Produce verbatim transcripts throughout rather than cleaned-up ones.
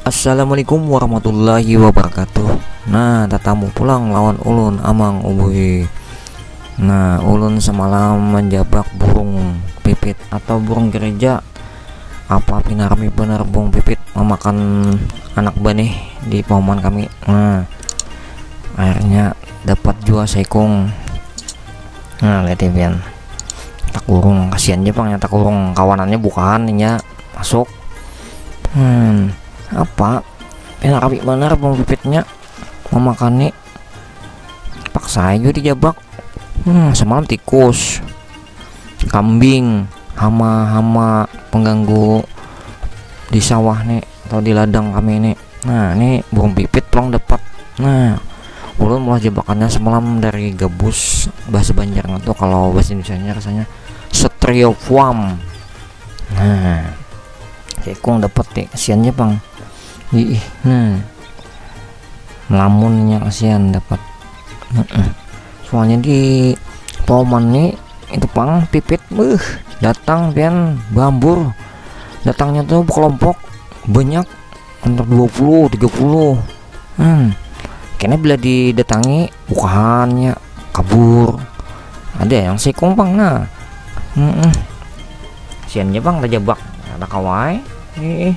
Assalamualaikum warahmatullahi wabarakatuh. Nah, tatamu pulang lawan ulun, Amang Ubui. Nah, ulun semalam menjabak burung pipit atau burung gereja. Apa pina rami banar burung pipit memakan anak banih di pahuman kami. Nah, akhirnya dapat jua saikung. Nah, lihat ya pian. Takurung, kasihan ja pang nya takurung. Kawanannya bukaan inya masuk. Hmm, apa? Pina rami banar burung pipitnya memakani. Paksa jua dijabak. Hmm, semalam tikus, kambing, hama-hama pengganggu di sawah nih atau di ladang kami nih. Nah, ini burung pipit pulang dapat. Nah, ulun maulah jabakannya semalam dari gabus, bahasa Banjarnya tuh, kalau bahasa Indonesianya rasanya Streptophom. Nah, saikung dapat nih, kasihan ja pang. Ih, nah, melamunnya kasihan dapat. Heeh. Soalnya di pahuman nih itu pang pipit, beuh, datang pian bambur. Datangnya tuh berkelompok, banyak, antar dua puluh, tiga puluh. Hmm. Kena bila didatangi, bukahannya kabur. Ada yang saikung pang, nah. Hmm. Siannya pang tajabak, ada kawai. Ih,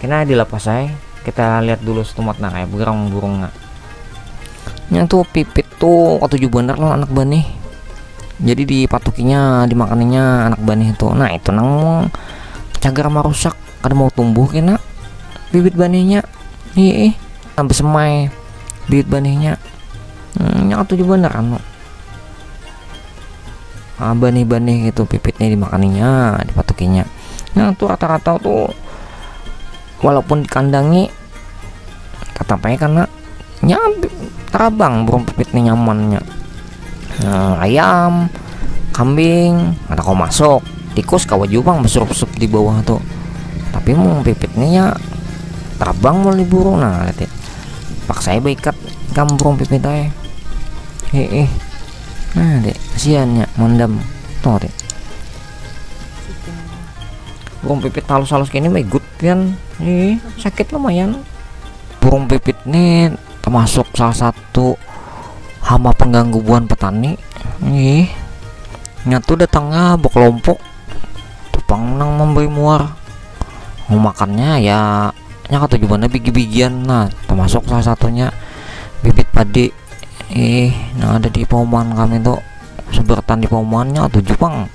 kena dilapas ai. Kita lihat dulu setumat, nah, kayak berang burung, nah. Nya tuh pipit tuh katuju banar lawan anak banih. Jadi dipatukinya, dimakaninya anak banih tuh. Nah, itu nang cagar marusak, kada mau tumbuh kena bibit banihnya. Ih, ih. Sampai semai bibit banihnya. Hmm, nya katuju banar anu. Ah, banih-banih gitu, pipitnya dimakaninya, dipatukinya. Nah, tuh rata-rata tuh walaupun dikandangi, tetap aja karena nya tarabang burung pipit nih nyamannya. Nah, ayam, kambing, kada kau masuk, tikus kawa jua pang basurup-surup di bawah tuh. Tapi burung pipit nih ya tarabang mau diburu, nah, lihat ya. Paksa aja baikat ikam burung pipit aja. Heeh. Nah, dek, kasihan ya, mandam. Tuh, dek. Burung pipit halus-halus kayak ini mah igut pian. Ih, sakit lumayan. Burung pipit nih termasuk salah satu hama pengganggu buhan petani. Ih, nyatu datangnya berkelompok. Tupang nang memberi muar. Mau makannya ya, nya katuju banar bigi-bigian. Nah, termasuk salah satunya bibit padi. Ih, nah, ada di pahuman kami tuh, sebertan di pahumannya tujuh pang.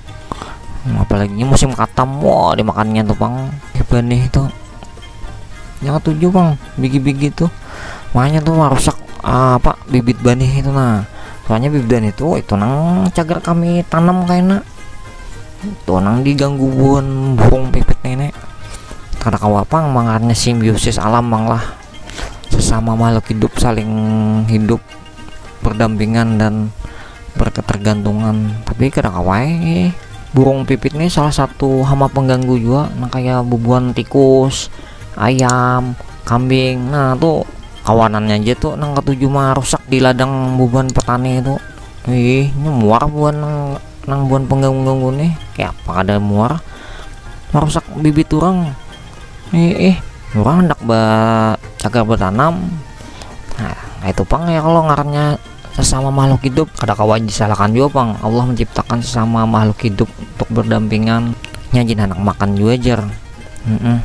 Hmm, apalagi musim katam, wah, dimakannya tuh pang. Banih tuh. Nya tujuh pang, bigi-bigi tuh. Makanya tuh marusak, ah, apa, bibit banih itu, nah. Soalnya bibit banih tuh itu nang cagar kami tanam kayaknya. Tuh nang diganggu buhan burung pipit nenek. Kada kawa pang mangarnya simbiosis alam, bang lah. Sesama makhluk hidup saling hidup berdampingan dan berketergantungan. Tapi kada kawa ai, burung pipit nih salah satu hama pengganggu jua, nang kaya bubuhan tikus, ayam, kambing. Nah, tuh kawanannya aja tuh nang katuju marusak di ladang bubuhan petani itu. Ih, ini muar buhan nang, nang buhan pengganggu-ganggu nih. Kayak apa kada muar marusak bibit orang. Ih, ih, orang hendak ba cagar bertanam. Nah, kayak itu pang ya kalau ngarannya sesama makhluk hidup. Kada kawa disalahkan juga pang, Allah menciptakan sesama makhluk hidup untuk berdampingan. Nya jin handak makan juga jar. Mm-mm.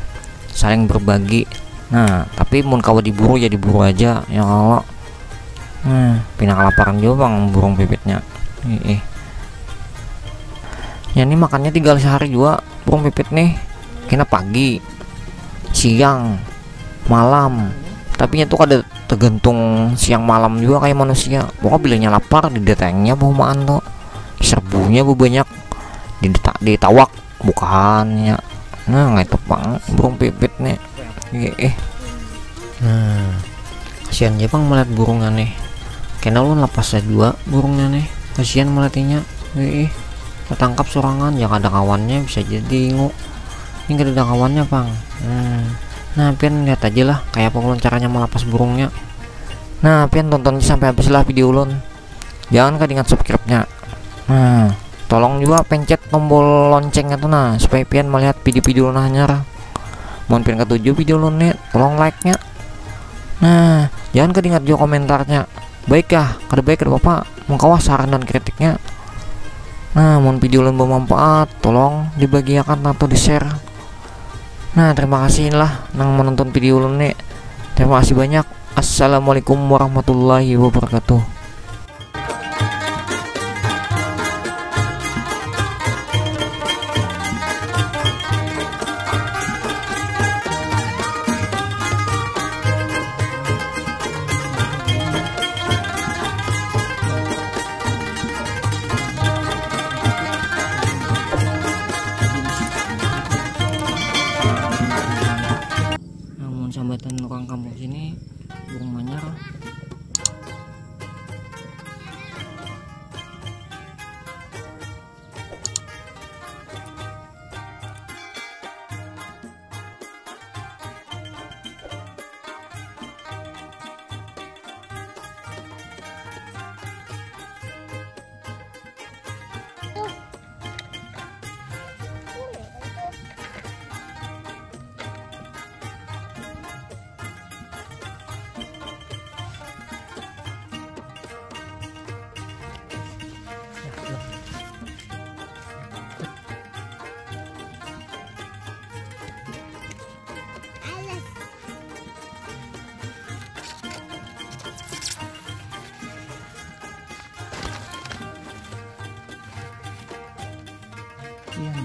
Saling berbagi. Nah, tapi mun kawa diburu ya diburu aja ya kalau. Nah, pina kalaparan juga pang burung pipitnya. Ih, ih. Nya nih makannya tiga kali sehari juga burung pipit nih. Kena pagi, siang, malam. Tapi nya tuh kada tergantung siang malam juga kayak manusia. Pokoknya bilanya lapar, didatangnya pahumaan tuh. Serbunya banyak, dideta- ditawak bukannya. Nah, nggak itu pang burung pipit nih. Iya, eh. Nah, kasihan aja pang melihat burungnya nih. Kena ulun lapas aja dua burungnya nih. Kasihan melihatnya. Iya, eh. Tertangkap sorangan, ya kada kawannya bisa jadi ingu. Ini kada ada kawannya pang. Hmm. Nah, pian lihat aja lah kayak apa ulun caranya melapas burungnya. Nah, pian tonton sampai habis lah video ulun. Jangan kada ingat subscribe-nya. Nah, tolong juga pencet tombol loncengnya tuh nah supaya pian melihat video-video ulun hanyar. Mun pian katuju video ulun ni, tolong like nya. Nah, jangan kadingat jua komentarnya. Baik kah? Kada baik kada apa-apa. Mengkawa saran dan kritiknya. Nah, mun video ulun bermanfaat, tolong dibagiakan atau di-share. Nah, terima kasih lah nang menonton video ulun ni. Terima kasih banyak. Assalamualaikum warahmatullahi wabarakatuh. Namun sambatan orang kampung sini burung manyar. Iya,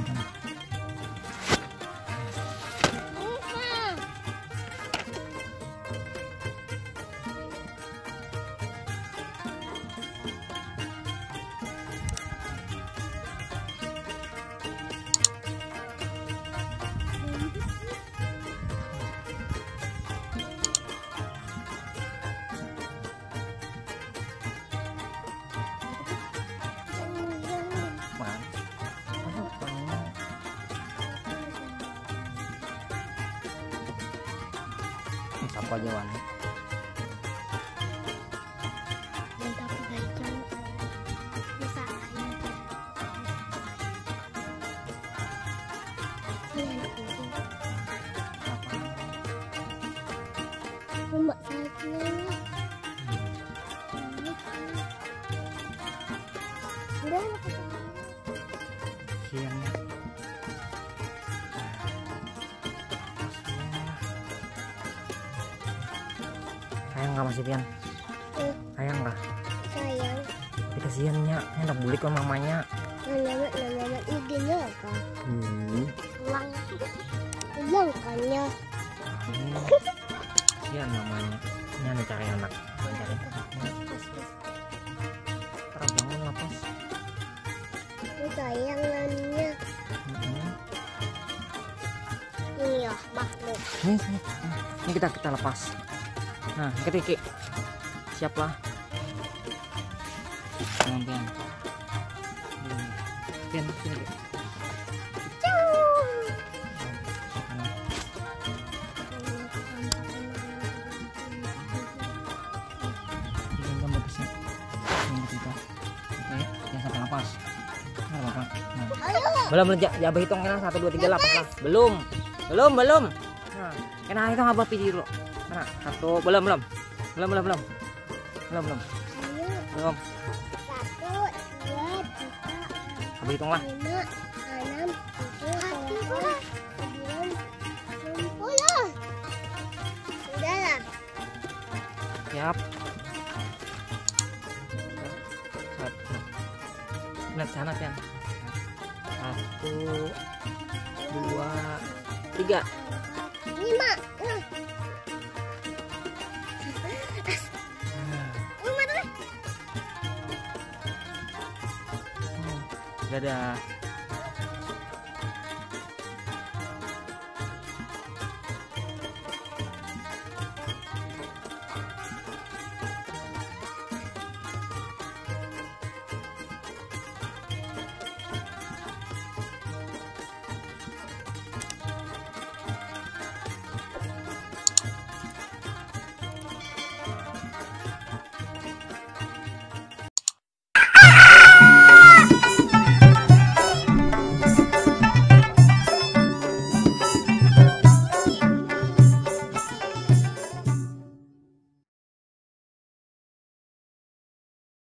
Apa? Apa? Siapa aja, Wan? Mantap, baik, Cang. Bisa aja. Iya, anak kucing. Apa? Mbak, saya pulang. Udah, anak kucing. Siangnya. Sayang nggak masih pian? Sayang kah? Sayang. Tapi kasihan nya, nya handak bulik lawan mamanya. Nah, nama, nah, nama idenya apa? Hmm. Ulang. Ulang kan nya. Hmm. Kasihan mamanya. Nya nih cari anak. Cari anak. Terus, terus. Terus bangun lah, pas. Ini sayang namanya. Mm-mm. Ini ya, makhluk. Ini, ini. Ini kita, kita lepas. Nah, Kiki. Siap lah. Jangan, Pian. Hmm. Pian, sini, Pian. Ini kan bagus ya. Yang ketiga. Oke, yang satu lepas. Nah, lepas. Nah. Belum, belum, ja-, ja, berhitung kena satu, dua, tiga, lepas lah. Belum. Belum, belum. Nah, kena hitung apa video dulu. Nah, satu, belum, belum. Belum, belum, belum. Belum, belum. Ayo. Belum. Satu, dua, tiga, empat, lima, enam, tujuh, delapan, sembilan, sepuluh. Udah lah. Siap. Satu. Nah, sana, Pian. Satu, dua, tiga. Lima. Nah. Lima tuh. Dadah.